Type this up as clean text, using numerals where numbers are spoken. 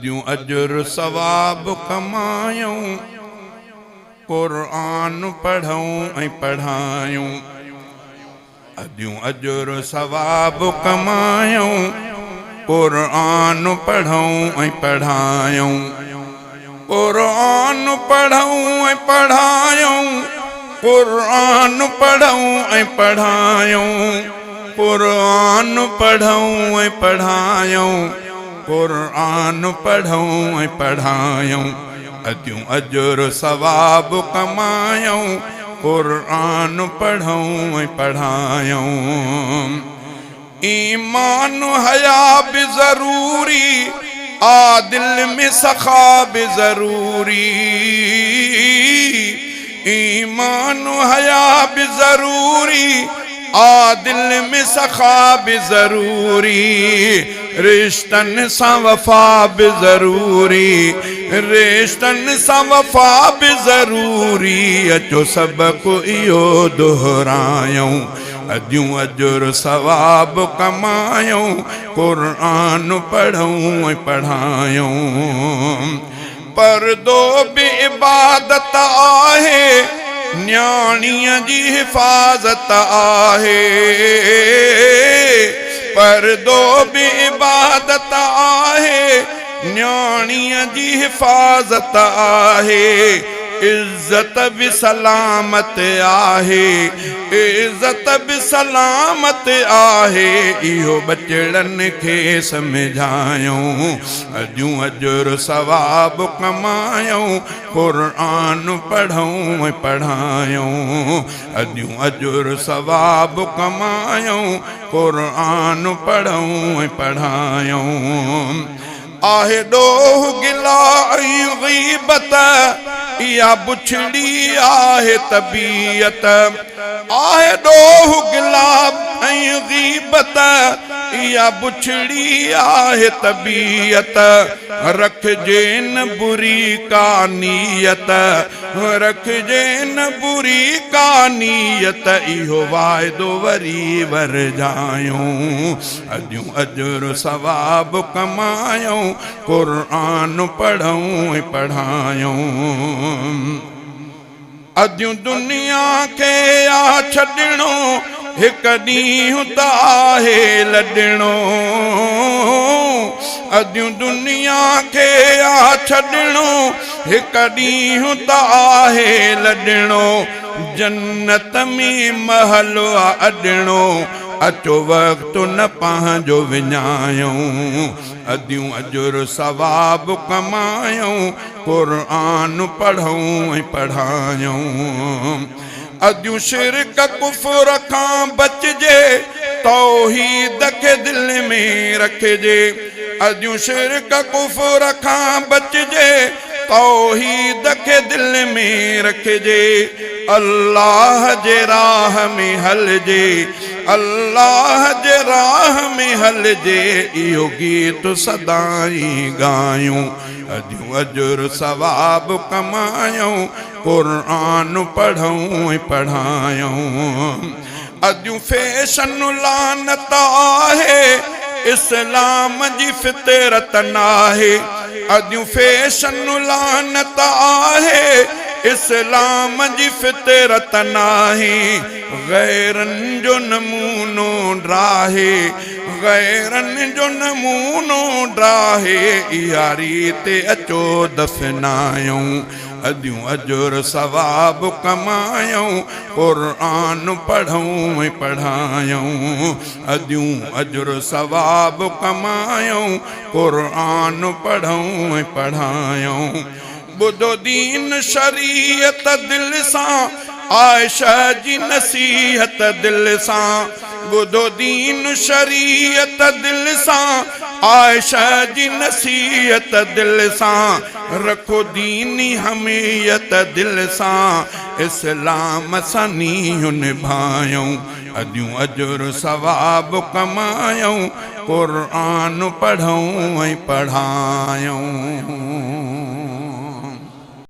اديون اجر ثواب ڪمايون، قرآن پڙهون ۽ پڙهايون. اديون اجر ثواب ڪمايون، قرآن پڙهون ۽ پڙهايون. قرآن پڙهون ۽ پڙهايون، قرآن پڙهون ۽ پڙهايون، قرآن پڙهون ۽ پڙهايون، قرآن پڙهون ۽ پڙهايون، اديون اجر ثواب ڪمايون، قرآن پڙهون ۽ پڙهايون. ايمان حيا به ضروري آ دل ۾ سخا به ضروري ايمان حيا به ضروري آ دل ۾ سخا به ضروري رشتن سان وفا به ضروري رشتن سان وفا به ضروري اچو سبق اهو دهرايون اديون اجر ثواب ڪمايون، قرآن پڙهون ۽ پڙهايون. پردو به عبادت آهي، نياڻيء جي حفاظت آهي. پردو به عبادت آهي، نياڻيء جي حفاظت آهي. عزت به سلامت آهي، عزت به سلامت آهي، اهو ٻچڙن کي سمجهايون، اديون اجر ثواب ڪمايون، قرآن پڙهون ۽ پڙهايون، اديون اجر ثواب ڪمايون، قرآن پڙهون ۽ پڙهايون. آهي ڏوهه گلا ۽ غيبت، اها بڇڙي آهي طبيعت. آهي ڏوهه گلا ۽ غيبت، اها بڇڙي آهي طبيعت. رکجي نه بري ڪا نيت، رکجي نه بري ڪا نيت، اهو واعدو وري ورجايون. اديون اجر ثواب ڪمايون، قرآن پڙهون ۽ پڙهايون. اديون دنيا کي آ ڇڏڻو، هڪ ڏينهن ته آهي لڏڻو. اديون دنيا کي آ ڇڏڻو، هڪ ڏينهن ته آهي لڏڻو. جنت ۾ محل آ اڏڻو. اچو وقت نه پنهنجو وڃايون، اديون اجر ثواب ڪمايون، قرآن پڙهون ۽ پڙهايون. اديون شرڪ ڪفر کان بچجي، توحيد کي دل ۾ رکجي. اديون شرڪ ڪفر کان بچجي، توحيد کي دل ۾ رکجي، الله جي راهه ۾ هلجي، الله جي راهه ۾ هلجي، اهو گيت سدائين ڳايون، اديون اجر ثواب ڪمايون، قرآن پڙهون ۽ پڙهايون. اديون فيشن لعنت آهي، اسلام جي فطرت ناهي. اديون فيشن لعنت آهي، اسلام جي فطرت ناهي. غيرن جو نمونو ڊاهي، غيرن جو نمونو ڊاهي، اها ريت اچو دفنايون. اديون اجر ثواب ڪمايون، قرآن پڙهون ۽ پڙهايون. اديون اجر ثواب ڪمايون، قرآن پڙهون ۽ پڙهايون. ٻڌو دين شريعت دل سان، عائشه جي نصيحت دل سان. ٻڌو دين شريعت دل سان، عائشه جي نصيحت دل سان. رکو ديني حميت دل سان، اسلام سان نينهن نڀايون، اديون اجر ثواب ڪمايون، قرآن پڙهون ۽ پڙهايون.